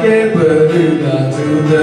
ကဲပဒုၣ်တၢ်ထူၣ်တလိၤ, လၢဟံၣ်ဖုအံၤသ့သးပှၢ်, တၢ်လၢနီၢ်တယၢၢ်န့ၣ်အိၣ်ဒီးအခီပညီလၢအဒိၣ်အယိာ်, အိၣ်ဒီးတၢ်မုာ်တၢ်ပညိၣ်တၢ်ပၢၢ်ဆၢဖးလီၤ. နီၢ်တယၢၢ်တၢ်စူးကါအီၤဒ်ထံကီၢ်တဘ့ၣ်ဘၣ်တဘ့ၣ်, ပှၤတကလုာ်ဘၣ်တကလုာ်, ကရၢတကရၢအတၢ်ပနီၣ်အဘၢၣ်စၢၤအလီၢ်လီၤ. လၢတၢ်န့ၣ်အဃိ ပှၤကညီဖိတဖၣ် ပဘၣ်ကဖၢလၢပသးသ့လၢပအိၣ်ဒီးပနီၢ်တယၢၢ်အဃိန့ၣ်လီၤ. ဖဲတကထိဃိးကယၤဃိးဆံနံၣ်န့ၣ် ကသံၣ်သရၣ်ထဲတၢ်မံၤညါ ဒုးကဲထီၣ်ဝဲဒီးကလုာ်ကရၢလီၤ. ကရၢ ကညီဖိတဖၣ်အံၤ အိၣ်ဃူအိၣ်ဖိးသး အိၣ်ဃူအိၣ်ဖိးသး အိၣ်ဃူအိၣ်ဖိးလိာ်အသးလၢကရၢအံၤဂ့ၤမးလီၤ. အဆၢကတီၢ်ဖဲတကထိခွံကယၤသၢဆံဒီး လွံၢ်ဆံနံၣ်အဘၢၣ်စၢၤ ပှၤကညီဒီကလုာ်ကရၢ မိၢ်ပှၢ်အခိၣ် ခီဖျိလၢစ့ၢ်ကီးမ့ၢ်ဝ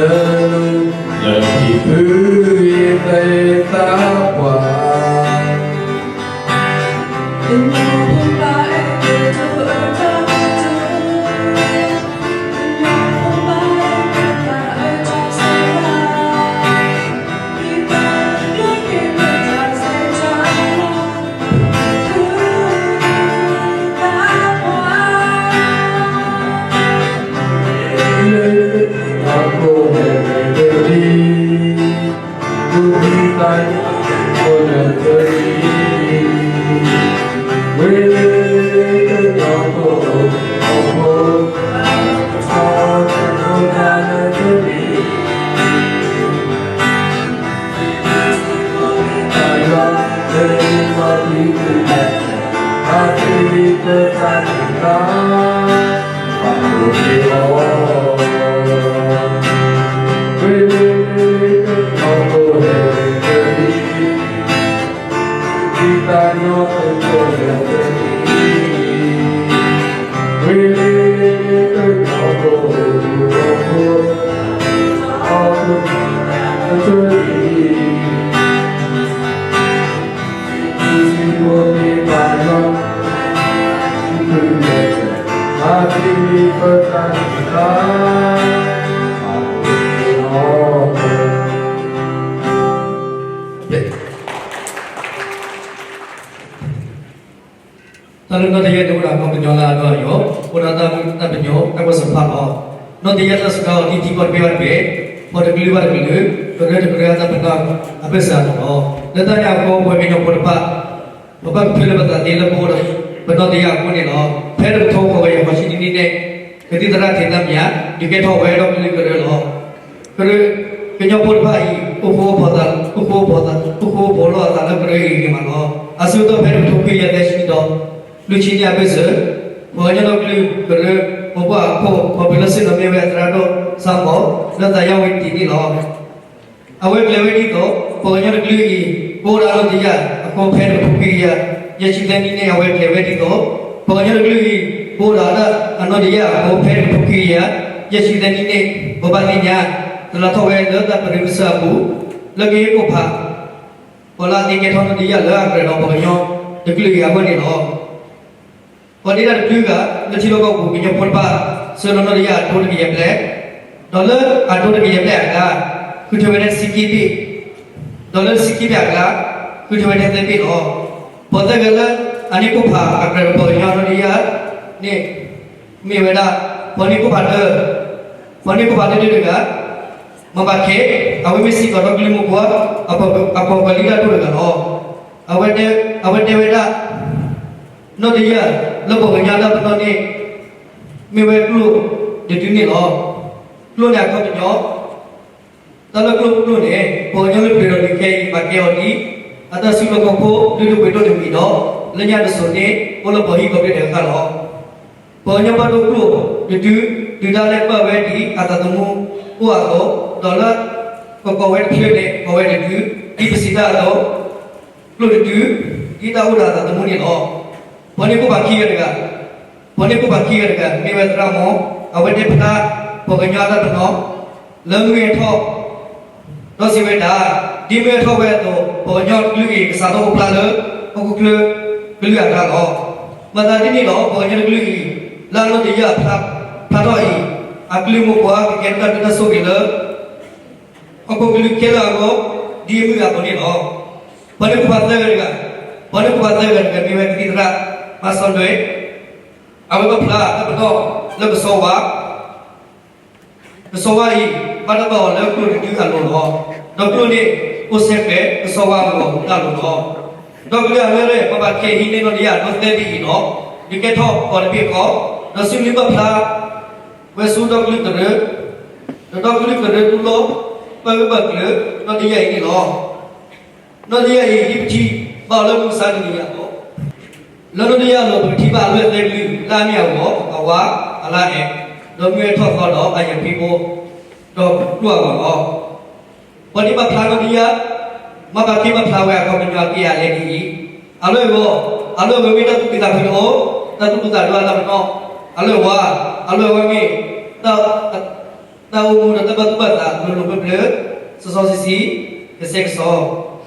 ဲအသရၣ်ဒိၣ်စၢ်ဖီ လၢသးယါဝံၤတံၢ်န့ၣ်လီၤ. အဝဲကျဲၤဝဲဒ်သိး ပှၤကညီတကလုာ်အံၤ ကအိၣ်ဒီးအနီၢ်တယၢၢ်အဃိ ဖဲတကထိခွံကယၤ ယဲၢ်ဆံသၢနံၣ်န့ၣ် အဝဲကျဲၤဝဲဒ်သိး ပှၤကညီတကလုာ်အံၤ ကအိၣ်ဒီးအနီၢ်တယၢၢ်အဃိ ဖဲတကထိခွံကယၤ ယဲၢ်ဆံသၢနံၣ်န့ၣ် ပဘၣ်သ့ၣ်ညါ တလးထီၣ်ဝဲလၢတၢ်ပရၢကစၢၢ်အပူၤ လၢကဟ့ၣ်ကိၣ်ဖး ပှၤလၢအသ့ကဲထီၣ်နီၢ်တယၢၢ်လၢအကြၢးဒီးပှၤကညီတကလုာ်အံၤအဂီၢ်န့ၣ်လီၤ. ပှၤဒ့တၢ်တဘျုးဂၤ လၢထံလီၢ်ကီၢ်ပူၤ ကညီဖိတဖၣ် ဆှၢလီၤနီၢ်တယၢၢ်အဒိတကယၤဘျဲၣ်, ဒီးလၢအဒိတကယၤဘျဲၣ်အကျါ ဃုထၢဝဲဒၣ်တဆံခံဘ့ၣ်, ဒီးလၢတဆံခံဘ့ၣ်အကျါ ဃုထၢဝဲဒၣ်သၢဘ့ၣ်လီၤ. ပှၤသၢဂၤလၢ အန့ၢ်ကိၣ်ဖးအကြၢးဒီးပှၤကညီနီၢ်တယၢၢ်န့ၣ် မ့ၢ်ဝဲဒၣ် ပှၤန့ၢ်ကိၣ်ဖးတၢ, ပှၤန့ၢ်ကိၣ်ဖးတၢတဂၤ မၤဘၣ်ခဲ အဝဲမ့ၢ်စ့ၢ်ကီးဒီကလုာ်မိၢ်ပှၢ် အပှၤပှၤလံတၢ်ဒိၣ်တဂၤလီၤ. အဝဲတဲဝဲဒၣ် နီၢ်တယၢၢ်လၢပှၤကညီတၢ်ပနီၣ်န့ၣ် မ့ၢ်ဝဲကျိၣ်တဒုန့ၣ်လီၤ. ကျိၣ်န့ၣ်အခီပညီ တၢ်လၢကျိၣ်ကျိၣ်န့ၣ် ပှၤကညီလၢပျၢၤဒီးလံၤခဲအံၤ ဘၣ်ကဲအီၤဒ် အတၢ်စုလီၢ်ခီၣ်ခိၣ် ဒုးဒိၣ်ပှ့ၤဒိၣ်တမံၤဒီး လၢညါတစိၤန့ၣ် အိၣ်လၢပှၤဟံၣ်ပှၤဃီတဂၤဃၣ်လီၤ. ပှၤကညီဘၣ်ဒိကျိၣ်တဒု ဒုးတၢ်လၢပာ်ဝဲဒ်အသးသမူအိၣ်အသိး, ဒီးလၢ ကကိးဝဲတဖျၢၣ်န့ၣ် ကိးဝဲတဒု ဒ်ပစံးတၢ်အသိး, ကျိၣ်တဒု ဒ်တၢ်အိၣ်ဒီးအသးသမူန့ၣ်လီၤ. ပှၤန့ၢ်ကိၣ်ဖးခံဂၤတဂၤ, ပှၤန့ၢ်ကိၣ်ဖးခံဂၤတဂၤ မ့ၢ်ဝဲသရၣ်မီၢ်, အဝဲတဲဖျါ ပှၤကညီအတၢ်ပနီၣ် လၢမုၢ်ဟဲထီၣ် ဒီးစံးဝဲဒၣ်, ဒ်မုၢ်ဟဲထီၣ်ဝဲအသိး ပှၤကညီတကလုာ်အံၤ ကစးထီၣ်အိၣ်ဖျါလၢ ဟီၣ်ခိၣ်ချၢကလုာ်အကျါလီၤ. မၤသးဒ်န့ၣ်ဒီး ပှၤကညီတကလုာ်အံၤ လၢအနီၢ်တယၢၢ်ဖျါထီၣ်အံၤ အကလုာ်မိၢ်ပှၢ်ကကဲထီၣ်တၢ်ဘျုးတၢ်ဆိၣ်ဂ့ၤလၢ ဟီၣ်ခိၣ်ကလုာ်ခဲလၢာ်အဂီၢ် ဒ်အမုၢ်အသိးန့ၣ်လီၤ. ပှၤန့ၢ်ကိၣ်ဖးသၢဂၤတဂၤ, ပှၤန့ၢ်ကိၣ်ဖးသၢဂၤတဂၤ မ့ၢ်ဝဲကသံၣ်သရၣ် မၤစီၤလွဲၢ်, အဝဲဘၣ်ဖျါတၢ်ပနီၣ်လၢကစီဝါ ကစီဝါအံၤ ဘၣ်တၢ်ဘၣ်အီၤလၢကျိၣ်တဒုအလိၤလီၤ. ဒီးကျိၣ်န့ၣ် အိၣ်ဆဲးဃဲၤကစီဝါအဂီၢ်တၢ်လိၤလီၤ. ဒီးကလုာ်အလွဲၢ်လွဲၢ် ပဘၣ်ခဲဟံးန့ၢ်နီၢ်တယၢၢ်အဒိသၢဘ့ၣ်အံၤဒီး ဒုးကဲထီၣ်အီၤတဘ့ၣ်ဃီ, ဒီးစုမ့ၢ်ဘၣ်ဖျါဝဲဆူဒီကလုာ်ကရၢ, ဒီးဒီကလုာ်ကရၢတူၢ်လိာ် ပာ်ဂၢၢ်ပာ်ကျၢၤ နီၢ်တယၢၢ်အံၤန့ၣ်လီၤ. နီၢ်တယၢၢ်အံၤ ဒ်ပထံၣ်ဘၣ်အီၤလၢမုၢ်မဆါတနံၤအံၤအသိး, လၢနီၢ်တယၢၢ်အလိၤ ပကထံၣ်ဘၣ်အလွဲၢ်သၢကလုာ် လၢအမ့ၢ်အဂီၤ, အဝါ, အလါအဲး, ဒီးမုၢ်ဟဲထီၣ်သီဒီးအယဲၢ်ဖံဘိ, ဒီးကျိၣ်အဂီၢ်လီၤ. ပှၤန့ၢ်ပာ်ဖျါနီၢ်တယၢၢ်, မၤဘၣ်က့ၤပာ်ဖျါဝဲအခီပညီအက့ၢ်အဂီၤဒ်အံၤ, အလွဲၢ်အဂီၢ်, အလွဲၢ်အဂီၢ်မ့ၢ်တၢ်သူၣ်ဖှံသးညီတအိၣ်, တၢ်သူၣ်ဒူသးဒူအတၢ်ပနီၣ်, အလွဲၢ်ဝါ, အလွဲၢ်ဝါမ့ၢ် တၢ်အိၣ်မူဒီးတၢ်ဘၣ်သူၣ်ဘၣ်သး လိၤလိၤပျၢၤပျၢၤ, စီစီဆှံဆှံ, ကစဲကစီ,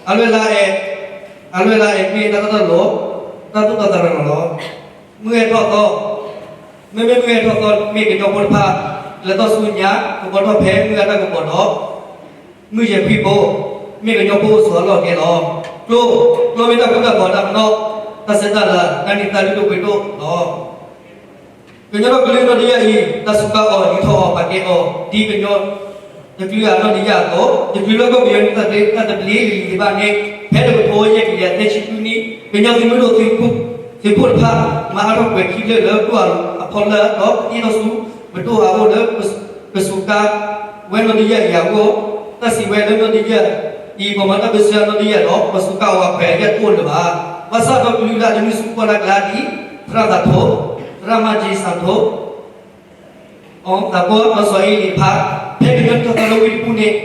အလွဲၢ်လၢအအဲၣ်, အလွဲၢ်လၢအအဲၣ်မ့ၢ်တၢ်တီတၢ်လိၤ, တၢ်သိၣ်တၢ်သီရၤလီၤလီၤ. မုၢ်ဂဲၤထီၣ်သီ, မ့မ့ၢ်မုၢ်ဂဲၤထီၣ်သီမ့ၢ်ကညီဖိတဖၣ် လဲၤထီၣ်ဆူညါ ကဘီထီၣ်ဖဲမုၢ်ဂၤတၢ်ကပီၤဒီး မုၢ်ယဲၢ်ဖှံဖိ, မ့ၢ်ကညီဖိအိၣ်ဆိးအလီၢ်အကျဲလီၤ. ကျိ, ကျိမ့ၢ်တၢ်ဃူတၢ်ဖိးတၢ်ပနီၣ်, တၢ်ဆဲးတၢ်လၤ, တၢ်နံၤသးဒုးဒိၣ်ပှ့ၤဒိၣ်လီၤ. ကညီဒီကလုာ်နီၢ်တယၢ်အံၤ တၢ်စူးကါအီၤ ယူာ်ထီၣ်အီၤ ပာ်ကဲအီၤ ဒ်ကညီတကလုာ်အနီၢ်တယၢ်အသိး, တကလုာ်လၢကီၢ်ပယီၤန့ၣ် တၢ်သဘျ့လံၤလံၤသ့ၣ်တဖၣ်န့ၣ် ဖဲတကထိယဲၢ်ကယၤသၢဆံဃုနံၣ် ကညီသုးမုၢ်ဒိၣ်သုးဖိတဖၣ် မၤအါထီၣ်ကွဲၤထံလၢၢ်လၢဒိၣ်အဖီလာ်ဒီး တ့ထီၣ်ဆူပဒိၣ်အအိၣ်လၢ ကစူးကါဝဲနီၢ်တယၢ်အံၤအဂီၢ်, တၢ်စံးဝဲလၢနီၢ်တယၢ်အံၤ ပှၤမၤတၢ်ပၢဆှၢနီၢ်တယၢ်ဒီး ပှၤစူးကါအီၤအခွဲးအယာ်တအိၣ်လၢၤဘၣ်. ဘၣ်ဆၣ်ဒီကလုာ်လၢအတမ့ၢ်ဆူကီၢ်လၢ်ကျါဒ် သရၣ်သးထိ, သရၣ်မၤက့ၤစၣ်ထိ အီသးပှၢ်ဒီးစီၤအ့လံးတဖၣ် ဖဲကညီထီၣ်သီလၢဝ့ၢ်တပူၤန့ၣ်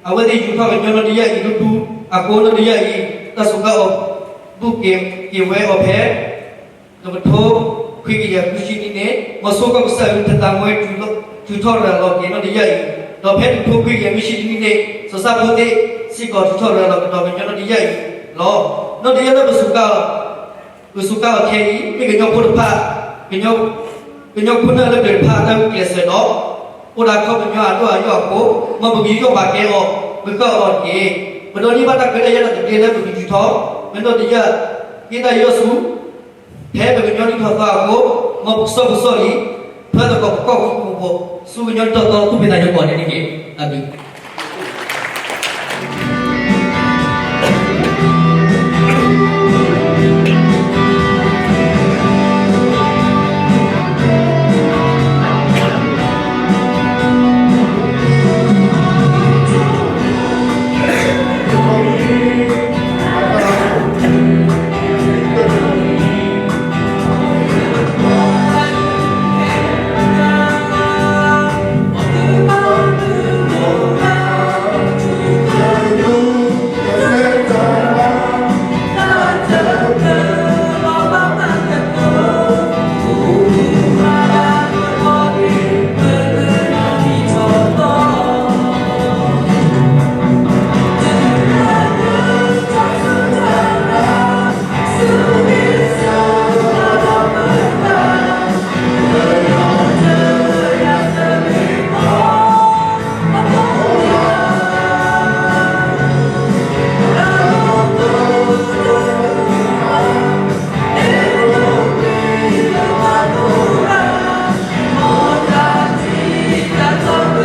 အဝဲသ့ၣ်ယူာ်ထီၣ်ကညီနီၢ်တယၢ်အံၤဒူဒူအဃိ နီၢ်တယၢ်အံၤ တၢ်စူးကါအီၤ ဘူၣ်က့ၤဝဲအီၤဖဲ တကထိခွံကယၤဃုဆံနံၣ်န့ၣ် မီၤစိရိၤကစၢ်အံၤ တသးမွဲ ထုးထီၣ်ရၤလီၤက့ၤနီၢ်တယၢ်အံၤ, ဒီးဖဲတကထိခွံကယၤနွံဆံတနံၣ်န့ၣ် စီၤစၣ်ဖိသ့ၣ်စ့ၢ်ကီးထုးထီၣ်ရၤလီၤကဒီးကညီနီၢ်တယၢ်အံၤလီၤ. နီၢ်တယၢ်လၢပစူးကါအီၤ ပစူးကါအီၤခဲအံၤ မ့ၢ်ကညီဖိတဖၣ်, ကညီဖိနၢ်လၢပျၢၤတဖၣ် တၢ်ဂုာ်ကျဲးစၢးဒီး အိၣ်ဒီးခီပညီအဒိၣ်အယိာ်အဃိ, မ်ပကယူးယီၣ်ပာ်ကဲအီၤ, ပဃၢ်အီၤတက့ၢ်. ပဒိးန့ၢ်ဘၣ်တၢ်ခွဲးတၢ်ယာ်တၢ်သဘျ့လၢပကယူးထီၣ် မ့ၢ်နီၢ်တယၢ် က့ၣ်တၢ်ယီၢ်ဆူ ဖဲပကညီနံၣ်ထီၣ်သီအဃိ, မ်ပကစီၣ်ပကစီၣ်လံ, ဖၢသကိးပကီၢ်ခိၣ်ဖိ ဆူကညီနံၣ်ထီၣ်သီ သူၣ်ဖှံသးညီကိးဂၤဒဲးန့ၣ်တက့ၢ်. တၢ်ဘျုး အဆိန့ၣ်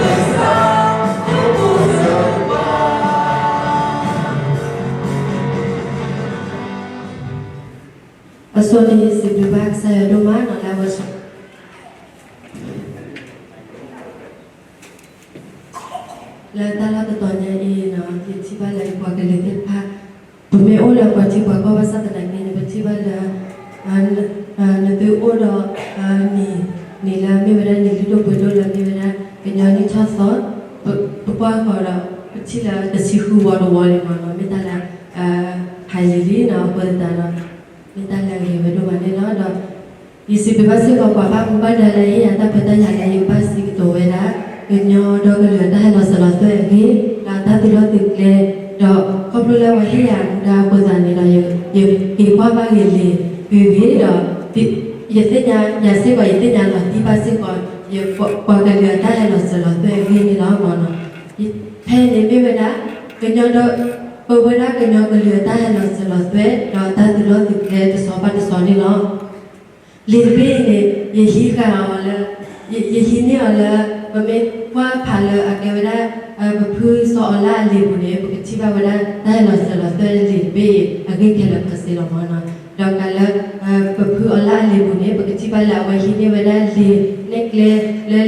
စံးဘျုးဘၣ်ကစၢ်ယွၤဒိၣ်မးနီၤ လၢအဝဲ လၢတၢ်လီၢ်တတီၤညါအံၤနီၤ ယထံၣ်ဘၣ်လၢပှၤကလုာ်သ့ၣ်တဖၣ် ပမ့ၢ်အိၣ်လၢပှၤထံပှၤကီၢ်ဘၣ်ဆၣ်သနာ်က့န့ၣ် ပထံၣ်ဘၣ်လၢ နသုအိၣ်ဒီး နံၤ နံၤလၢမ့ၢ်ဝဲဒၣ်နံၤလုၢ်ဒိၣ်ပှ့ၤဒိၣ်လၢမ့ၢ်ဝဲဒၣ် ကညီနံၣ်ထီၣ်သီ ပကွၢ်ဃီၤဒီး ပထံၣ်လၢတဆံဃုဝီတဝီန့ၣ်မးနီၤ မ့ၢ်တၢ်လၢ ဟးယံာ်လံနီၤ အဃိသတးဒီး မ့ၢ်တၢ်လၢအဂ့ၤဝဲဒိၣ်မးန့ၣ်လီၤ. ဒီး ယစံးဘျုးဘၣ်စ့ၢ်ကီးပှၤဘၣ်မူဘၣ်ဒါလၢဟ့ၣ်ယၤတၢ်ခွဲးတၢ်ယာ်လၢယကဘၣ်စံးကတိၤဝဲဒၣ် ကညီဒီကလုာ်အတၢ်ဟဲလီၤစၢၤလီၤသွဲၣ်အဂ့ၢ် ဒီးတၢ်သုးလီၢ်သုးကျဲ ဒီးခီဖျိလၢအဝဲဟ့ၣ်ယၤမူဒါအဃိသတးန့ၣ်ဒီး ယက့ၤကွၢ်ဘၣ်ဂ့ၤလံာ်ဂ့ၤဂ့ၤဒီး ယသ့ၣ်ညါယၤစ့ၢ်ကီး ယသ့ၣ်ညါလီၤတံၢ်ဘၣ်စ့ၢ်ကီး ယပှၤကလုာ်အတၢ်ဟဲလီၤစၢၤလီၤသွဲၣ်အဂ့ၢ်န့ၣ်လီၤမးနီၤ. ဖဲန့ၣ်မ့ၢ်ဝဲဒၣ် ကညီဒီ ပဝဲဒၣ်ကညီကလုာ်အတၢ်ဟဲလီၤစၢၤလီၤသွဲၣ် ဒီးတၢ်သုးလီၢ်သုးကျဲတဆီဘၣ်တဆီန့ၣ်လီၤ. လံာ်တဘ့ၣ်အံၤန့ၣ် ယဟံးဃာ်အီၤလၢ ယ ယဟံးန့ၢ်အီၤလၢ ပမ့ၢ်ကွၢ်ဖးလၢအကဲဝဲဒၣ် ပဖုစီၤအီလါအလံာ်ပူၤန့ၣ် ပကထံၣ်ဘၣ်ဝဲဒၣ်တၢ်ဟဲလီၤစၢၤလီၤသွဲၣ်လံာ်တဘ့ၣ်အံၤ အဂ့ၢ်ခဲလၢာ်ခဲဆ့လီၤမးနီၤ. ဒီးကးလၢ ပဖုအီလါအလံာ်ပူၤန့ၣ် ပကထံၣ်ဘၣ်လၢအဝဲဟံးန့ၢ်ဝဲဒၣ်လံာ်နဲၣ်ကျဲ လၢလံာ်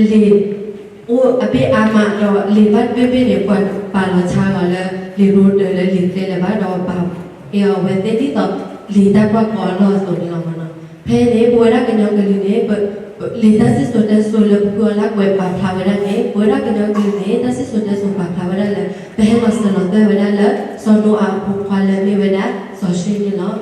အိၣ်အဘ့ၣ်အါမးဒီးလံာ်ဘၣ်တဘ့ၣ်ဘ့ၣ်န့ၣ် ပှၤပာ်လီၤဆါအီၤလၢ လံာ်ရိတၢၢ်လၢလံာ်ကျဲလၢၤဘၣ် ဒီးပာ်ကဲအီၤဝဲသ့ၣ်ဒ်သိး လံာ်တၢ်ကွၢ်ကီအလီၢ်အသိးန့ၣ်လီၤမးနီၤ. ဖဲန့ၣ် ပဝဲဒၣ်ကညီကလုာ်န့ၣ် လံာ်တၢ်စံၣ်စိၤတဲစိၤလၢပဖုအီလါကွဲးပာ်ဖျါဝဲဒၣ်န့ၣ် ပဝဲဒၣ်ကညီကလုာ်န့ၣ် တၢ်စံၣ်စိၤတဲစိၤပာ်ဖျါဝဲဒၣ်လၢ ပဟဲလီၤစၢၤလီၤသွဲၣ်ဝဲဒၣ်လၢ စီၤနိအၤအဖိခွါလၢအမ့ၢ်ဝဲဒၣ် စီၤၡ့ၣ်န့ၣ်လီၤ.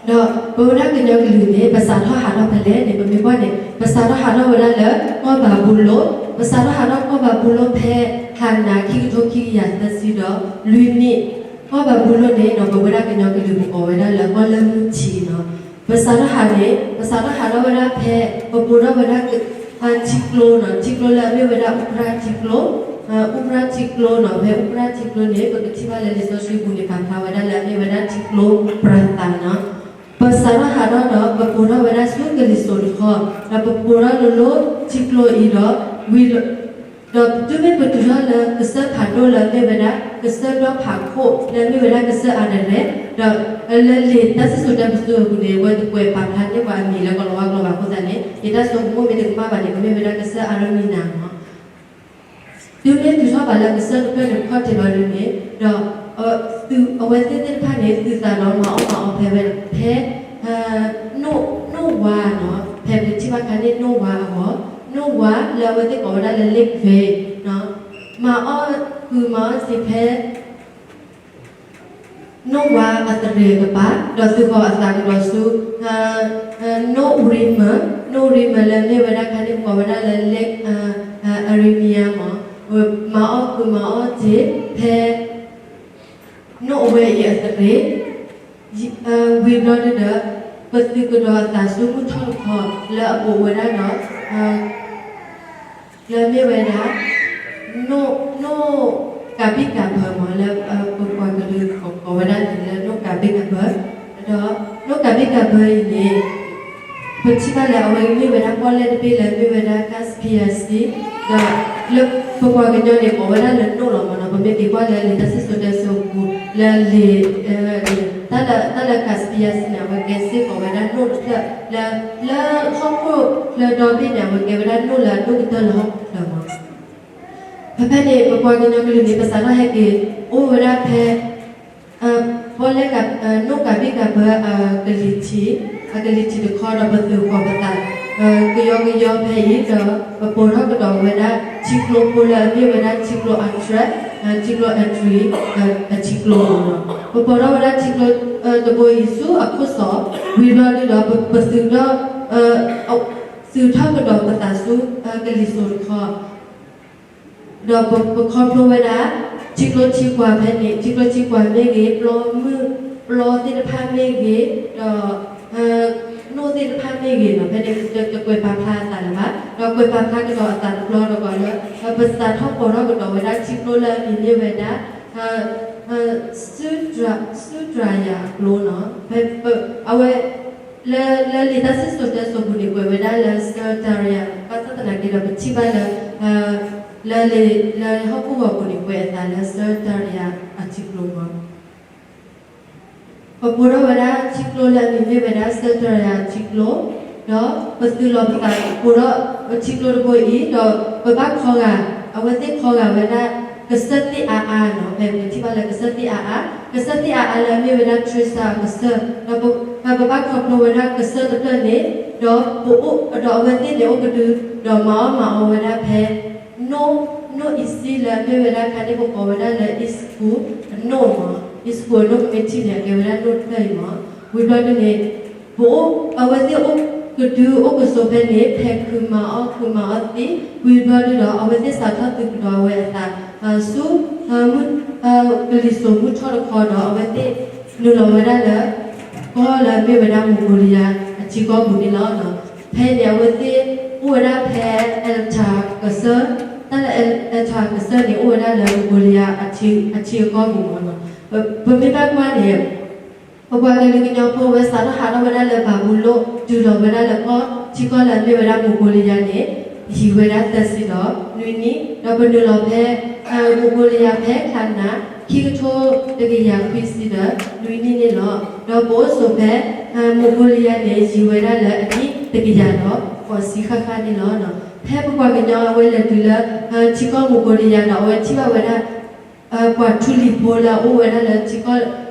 ဒီးပဝဲဒၣ်ကညီကလုာ်န့ၣ် ပစးထီၣ်ဟးထီၣ်ဖဲလဲၣ်န့ၣ် ပမ့ၢ်ကွၢ်န့ၣ် ပ ပစးထီၣ်ဟးထီၣ်ဝဲဒၣ်လၢကီၢ်ဘၤဘူလိၣ်, ပစးထီၣ်ဟးထီၣ်ကီၢ်ဘၤဘူလိၣ်ဖဲ ခးနၤ ခံကထိခံကယၤသၢဆံဒီးလွံၢ်နံၣ်, ကီၢ်ဘၤဘူလိၣ်န့ၣ်ဒီး ပဝဲဒၣ်ကညီကလုာ်ပကိးဝဲဒၣ်လၢကီၢ်လၢၢ်မုၢ်ထံနီၤ. ပစးထီၣ်ဟးန့ၣ် ပစးထီၣ်ဟးထီၣ်ဝဲဒၣ်ဖဲ ပပိာ်ထီၣ်ဝဲဒၣ် ထံကျိနီၤ, ထံကျိလၢအမ့ၢ်ဝဲဒၣ် အူကရၣ်ထံကျိ, အူကရၣ်ထံကျိနီၤ, ဖဲအူကရၣ်ထံကျိန့ၣ် ပကထံၣ်ဘၣ်လၢလံာ်စီဆှံပူၤန့ၣ် ပာ်ဖျါဝဲဒၣ်လၢအမ့ၢ်ဝဲဒၣ်ထံကျိပြၤသးနီၤ. ပစးထီၣ်ဟးထီၣ်ဒီး ပပိာ်ထီၣ်ဝဲဒၣ်ဆူကလံၤစိးတခီ, ဒီးပပိာ်ထီၣ်လိၤလိၤထံကျိအံၤဒီး ဝံၤ ဒီးတုၤမ့ၢ်ပတုၤထီၣ်လၢကစၢၢ်ဖးဒိၣ်လၢအမ့ၢ်ဝဲဒၣ် ကစၢၢ်ဒီဖးခိၣ်လၢအမ့ၢ်ဝဲဒၣ်ကစၢၢ်အါဒရဲး, ဒီးလၢလံာ်တၢ်စံၣ်စိၤတဲစိၤအပူၤန့ၣ် အဝဲတကွဲးပာ်ဖျါန့ၢ်ပှၤအမံၤလၢကလီၤဝါကလီၤဘၣ်အဃိသတးန့ၣ် ယတၢ်ဆိကမိၣ်မ့ၢ်တကမၣ်ဘၣ်န့ၣ် ကမ့ၢ်ဝဲဒၣ်ကစၢၢ်အါရိမံနၤမး. တုၤမ့ၢ်တုၤထီၣ်ဘၣ်လၢကစၢၢ်တဖျၢၣ်န့ၣ် ခီၣ်ထံးဘၣ်ဒ်န့ၣ် ဒီး အဝဲသ့ၣ်သ့ၣ်တဖၣ်န့ၣ် သုးသးဒီးမၤအီၣ်မၤအီဖဲဝဲ ဖဲ နိၣ်ဝါနီၤ, ဖဲပထံၣ်ဘၣ်ခါန့ၣ် နိၣ်ဝါအဂီၢ်, နိၣ်ဝါလၢအဝဲသ့ၣ်ကိးဝဲဒၣ်လၢ Lake Vale နီၤ, မၤအီၣ်ဃုာ်မၤအီၣ်စ့ၤဖဲ နိၣ်ဝါအသရ့ၤအကပၤ, ဒီးသုးဃီၤအသးကဒီးဆူ နိၣ်အူရံမၢၢ်, နိၣ်အူရံမၢၢ်လၢအမ့ၢ်ဝဲဒၣ်ခါန့ၣ် ပကိးဝဲဒၣ်လၢ Lake Jeremiah မး, မၤအီၣ်ဃုာ်မၤအီၣ်စ့ၤဖဲ နိၣ်အဝဲအံၤအသရ့ၤ ဝံၤဘျီဒုဒီး ပသုးကဒီးအသးဆူမုၢ်ထီၣ်တခီလၢအပိာ်ဝဲဒၣ်ဒီး လၢအမ့ၢ်ဝဲဒၣ် နိၣ် နိၣ်ကးဘံၣ်ကးဘၢမး လၢပပှၤကလုာ်ကိးဝဲဒၣ်န့ၣ်လၢ နိၣ်ကးဘံၣ်ကးဘၢ, ဒီးနိၣ်ကးဘံၣ်ကးဘၢအံၤန့ၣ် ပထံၣ်ဘၣ်လၢအဝဲမ့ၢ်ဝဲဒၣ်ပီၣ်လဲၣ်တဘ့ၣ်လၢအမ့ၢ်ဝဲဒၣ် Caspian Sea, ဒီးလၢပပှၤကညီန့ၣ် ကိးဝဲဒၣ်လၢနိၣ်လီၤမးနီၤ, ပမ့ၢ်က့ၤကွၢ်လၢလံာ်တၢ်စံၣ်စိၤတဲစိၤအပူၤ လၢလံာ် တၢ်လၢ တၢ်လၢ Caspian Sea န့ၣ် အဝဲကဲစ့ၢ်ကီးဝဲဒၣ်နိၣ်တဖျၢၣ်လၢ လၢဟီၣ်ခိၣ်ချၢဒီဘ့ၣ်န့ၣ် အဝဲကဲဝဲဒၣ်နိၣ်လၢအဒိၣ်ကတၢၢ်လၢဟီၣ်ခိၣ်ချၢမး. ဖဲဖဲန့ၣ် ပပှၤကညီကလုာ်န့ၣ် ပစးထီၣ်ဟဲက့ၤအိၣ်ဝဲဒၣ်ဖဲ ပီၣ်လဲၣ် နိၣ်ကးဘံၣ်ကးဘၢ အကလံၤထံး အကလံၤထံးတခီဒီး ပသုးဃီၤပသး ကယီကယီဖဲအံၤဒီး ပပိာ်ထီၣ်ကဒီးဝဲဒၣ် ထံကျိဖိလၢအမ့ၢ်ဝဲဒၣ်ထံကျိ Andreas, ထံကျိ Andreas အထံကျိမးနီၤ. ပပိာ်ထီၣ်ဝဲဒၣ်ထံကျိတဘိအံၤဆူအခိၣ်စီၤ, ဝံၤဘျီဒုဒီး ပသုးထီၣ် သုးထီၣ်ကဒီးပသးဆူ ကလံၤစိးတခီ ဒီးပခီဖျိဝဲဒၣ် ထံကျိထံကွၢ်ဖဲန့ၣ် ထံကျိထံကွၢ်မ့ၢ်ဂ့ၤ, ပျီမုၢ် ပျီသ့ၣ်တဖၣ်မ့ၢ်ဂ့ၤ, ဒီး နိၣ်သ့ၣ်တဖၣ်မ့ၢ်ဂ့ၤနီၤ, ဖဲန့ၣ်တကွဲးပာ်ဖျါအသးလၢၤဘၣ်, ဒီးကွဲးပာ်ဖျါကဒီးအသးတဘျီဒီးလၢ ပစးထီၣ်ပိာ်ထီၣ်ကဒီးဝဲဒၣ်ထံကျိလၢအမံၤမ့ၢ်ဝဲဒၣ် စူတြၤယၤအကျိနီၤ, အဝဲ လၢ လၢလံာ်တၢ်စံၣ်စိၤတဲစိၤပူၤန့ၣ် ကွဲးဝဲဒၣ်လၢ Sir Darius, ဘၣ်ဆၣ်သနာ်က့ဒီး ပထံၣ်ဘၣ်လၢ လၢ လၢဟီၣ်ခိၣ်ဂီၤပူၤန့ၣ် ကွဲးအသးလၢ Sir Darius အထံကျိမး. ပပိာ်ထီၣ်ဝဲဒၣ်ထံကျိလၢအမံၤမ့ၢ်ဝဲဒၣ် Sir Darius အထံကျိ, ဒီးပသုးလီၤပသးပိာ်ထီၣ်ထံကျိတဘိအံၤ, ဒီးပဘၣ်ခီဂာ်, အဝဲသ့ၣ်ခီဂာ်ဝဲဒၣ် ကစၢၢ်သ့ၣ်အါအါနီၤ, ဖဲပထံၣ်ဘၣ်လၢကစၢၢ်သ့ၣ်အါအါ, ကစၢၢ်သ့ၣ်အါအါလၢအမ့ၢ်ဝဲဒၣ် Teresa အကစၢၢ်, ဒီးပဘၣ်ခီဖျိဝဲဒၣ်ကစၢၢ်တဖျၢၣ်န့ၣ်, ဒီးပအိၣ်, ဒီးအဝဲသ့ၣ်န့ၣ်အိၣ်ကဒု, ဒီးမၤအီၣ်မၤအီဝဲဒၣ်ဖဲ နိၣ်, နိၣ်အံၤစံလၢအမ့ၢ်ဝဲဒၣ်ခါန့ၣ် ပကိးဝဲဒၣ်လၢ Issyk အနိၣ်မး, Issyk အနိၣ် ပမ့ၢ်ထံၣ်န့ၣ် အကဲဝဲဒၣ်နိၣ်တဖျၢၣ်အံၤမး. ဝံၤဘျီဒုန့ၣ် ပအိၣ်, အဝဲသ့ၣ်အိၣ်ကဒုအိၣ်ကစိၤဖဲန့ၣ် ဖဲခုးမၤအီၣ်ခုးမၤအီၣ်သ့, ဝံၤဘျီဒုဒီး အဝဲသ့ၣ်စးထီၣ်သုးကဒီးဝဲအသး ဆူ ကလံၤစိးမုၢ်ထီၣ်တခီဒီး အဝဲသ့ၣ်နုာ်လီၤဝဲဒၣ်လၢ ကီၢ်လၢအမ့ၢ်ဝဲဒၣ် Mongolia အထံကီၢ်ပူၤန့ၣ်လီၤ. ဖဲန့ၣ် အဝဲသ့ၣ်အိၣ်ဝဲဒၣ်ဖဲ Altai ကစၢၢ်, တၢ်လၢ Altai ကစၢၢ်န့ၣ် အိၣ်ဝဲဒၣ်လၢ Mongolia အထံအကီၢ်ပူၤမးနီၤ. ပမ့ၢ်ဘၣ်ကွၢ်န့ၣ် ပပှၤကလုာ်ကညီဖိဝဲစးထီၣ်ဟးထီၣ်ဝဲဒၣ်လၢဘၤဘူလိၣ် တုၤလီၤဝဲဒၣ်လၢကီၢ်ထံကီၢ်လၢအမ့ၢ်ဝဲဒၣ် Mongolia န့ၣ် ယံာ်ဝဲဒၣ်သၢဆံဒီးနွံနံၣ်, ဒီးပနုာ်လီၤဖဲ Mongolia ဖဲခးနၤ ခံကထိတကယၤခွံဆံဒီးနွံနံၣ်န့ၣ်လီၤ. ဒီးပအိၣ်ဆိးဖဲ Mongolia န့ၣ် ယံာ်ဝဲဒၣ်လၢအနံၣ်တကယၤဒီး ဃိးဆံဃၣ်ဃၣ်န့ၣ်လီၤ. ဖဲပပှၤကညီအဝဲလဲၤတုၤလၢ ထံကီၢ် Mongolia ဒီး အဝဲထံၣ်ဘၣ်ဝဲဒၣ် ပှၤထူလံၤဖိလၢအအိၣ်ဝဲဒၣ်လၢ ထံ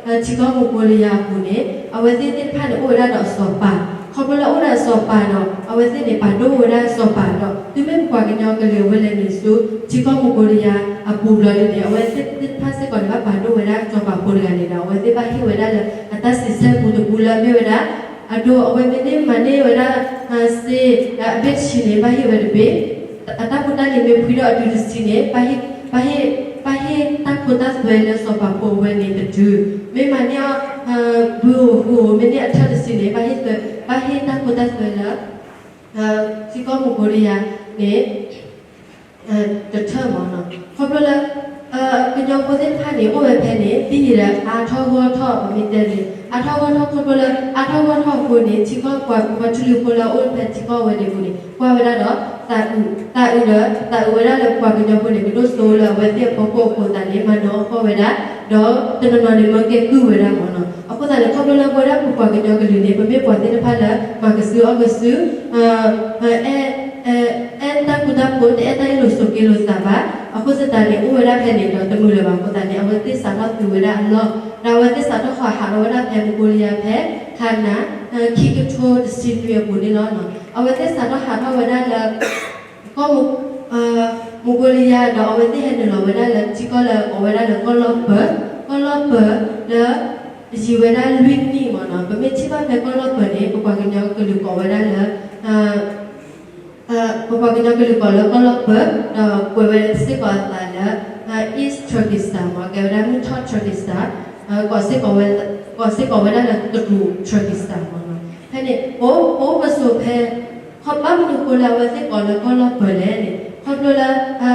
ကီၢ် Mongolia အပူၤန့ၣ် အဝဲသ့ၣ်သ့ၣ်တဖၣ်န့ၣ် အိၣ်ဝဲဒၣ်ဒီးစီၤပၤ, ခီဖျိလၢအိၣ်ဒီးစီၤပၤဒီး အဝဲသ့ၣ်န့ၣ် ပာ်ဒိၣ်ဝဲဒၣ်စီၤပၤဒီး တုၤမ့ၢ်ပပှၤကညီကလုာ်အဝဲလဲၤနုာ်ဆူ ထံကီၢ် Mongolia အပူၤဘျီဒုန့ၣ် အဝဲသ့ၣ်သ့ၣ်တဖၣ်စ့ၢ်ကီးန့ၣ် ဘၣ်ပာ်ဒိၣ်ဝဲဒၣ်စီၤပၤဖိတဂၤန့ၣ်ဒီး အဝဲသ့ၣ်ဘၣ်ဟ့ၣ်ဝဲဒၣ်လၢ အတၢ်စံးဆၢပူၤတပူၤလၢအမ့ၢ်ဝဲဒၣ် အဒိ အဝဲမ့ၢ်န့ၢ်မၤန့ၢ်ဝဲဒၣ် စ့ အဘ့ၣ်တဆံန့ၣ် ဘၣ်ဟ့ၣ်ဝဲတဘ့ၣ်, အတၢ်ဖိတၢ်လံၤမ့ၢ်ဖှံထီၣ်အဒုတဆံန့ၣ် ဘၣ်ဟ့ၣ် ဘၣ်ဟ့ၣ် ဘၣ်ဟ့ၣ်တၢ်ခိတၢ်သွဲလၢစီၤပၤဖိအဝဲန့ၣ်တတုၤ, မ့ၢ်မၤန့ၢ်အီၤ ဘုဧိၤဃိဧိၤ မ့ၢ်န့ၢ်အထၢၣ်တဆံန့ၣ် ဘၣ်ဟ့ၣ်သွဲ ဘၣ်ဟ့ၣ်တၢ်ခိတၢ်သွဲလၢ ထံကီၢ်မူကိရံယၤန့ၣ် တထၢၣ်မးနီၤ. ခီဖျိလၢ ကညီဖိသ့ၣ်တဖၣ်န့ၣ် အိၣ်ဝဲဖဲန့ၣ် ဒ်ယံာ်ဒီးအါထီၣ်ဂီၢ်ထီၣ် ပမ့ၢ်တဲန့ၣ် အါထီၣ်ဂီၢ်ထီၣ် ခီဖျိလၢ အါထီၣ်ဂီၢ်ထီၣ်အဃိန့ၣ် ထံကီၢ်ပှၤ ပှၤထူလံၤဖိလၢအအိၣ်ဖဲထံကီၢ်ဝဲန့ၣ်အပူၤန့ၣ် ကွၢ်ဝဲဒၣ်ဒီး သးအုး သးအုးဒီး သးအုးဝဲဒၣ်လၢပှၤကညီဖိန့ၣ် ကဒိၣ်စိလၢအဝဲသ့ၣ်အဖီခိၣ်အဃိသတးန့ၣ် မၤနၢၤအီၣ်ဃီၣ်ဝဲဒၣ် ဒီးတနီၤနီၤန့ၣ် မၢကဲကုၢ်ဝဲဒၣ်မးနီၤ. အဃိသတးန့ၣ် ခီဖျိလၢပဝဲဒၣ်ပပှၤကညီကလုာ်န့ၣ် ပမ့ၢ်ပှၤသ့ၣ်တဖၣ်လၢ မၤကစုအီၣ်ကစု အဲ အဲ အဲၣ်တၢ်ဃူတၢ်ဖိး တအဲၣ်တၢ်အ့ၣ်လိာ်ဆိးက့လိာ်သးဘၣ်. အဃိသတးန့ၣ် အိၣ်ဝဲဒၣ်ဖဲန့ၣ်ဒီးတမုာ်လၢၤဘၣ်အဃိသတးန့ၣ် အဝဲသ့ၣ်စးထီၣ်သုးဝဲဒၣ်အလီၢ် ဒီးအဝဲသ့ၣ်စးထီၣ်ဟးထီၣ်ဝဲဒၣ်ဖဲမူကိရံယၤဖဲ ခးနၤ ခံကထိတဆံနွံအပူၤန့ၣ်လီၤ. အဝဲသ့ၣ်စးထီၣ်ဟးထီၣ်ဝဲဒၣ်လၢ ကီၢ် မူကိရံယၤ ဒီးအဝဲသ့ၣ်ဟဲနုာ်လီၤဝဲဒၣ်လၢ ထံကီၢ်လၢအကိးဝဲဒၣ်လၢကီၢ်လီၢ်ပၢၤ, ကီၢ်လီၢ်ပၢၤလၢ ယံာ်ဝဲဒၣ်လွံၢ်နံၣ်မးနီၤ. ပမ့ၢ်ထံၣ်ဘၣ်ဖဲကီၢ်လီၢ်ပၢၤန့ၣ် ပပှၤကညီကလုာ်ကိးဝဲဒၣ်လၢ ပပှၤကညီကလုာ်ကိးလၢကီၢ်လီၢ်ပၢၤ ဒီးကွဲးဝဲစ့ၢ်ကီးအသးလၢ East Turkestan မး ကဲဝဲဒၣ်မုၢ်ထီၣ် Turkestan ကိးစ့ၢ်ကီးဝဲ ကိးစ့ၢ်ကီးဝဲဒၣ်လၢကတူး Turkestan မးနီၤ. ဖဲန့ၣ် ပအိၣ်ပဆိးဖဲ ခီဘၣ်မနုၤအဃိလၢအဝဲသ့ၣ်ကိးလၢကီၢ်လီၢ်ပၢၤလဲၣ်န့ၣ် ခီဖျိလၢ ထံ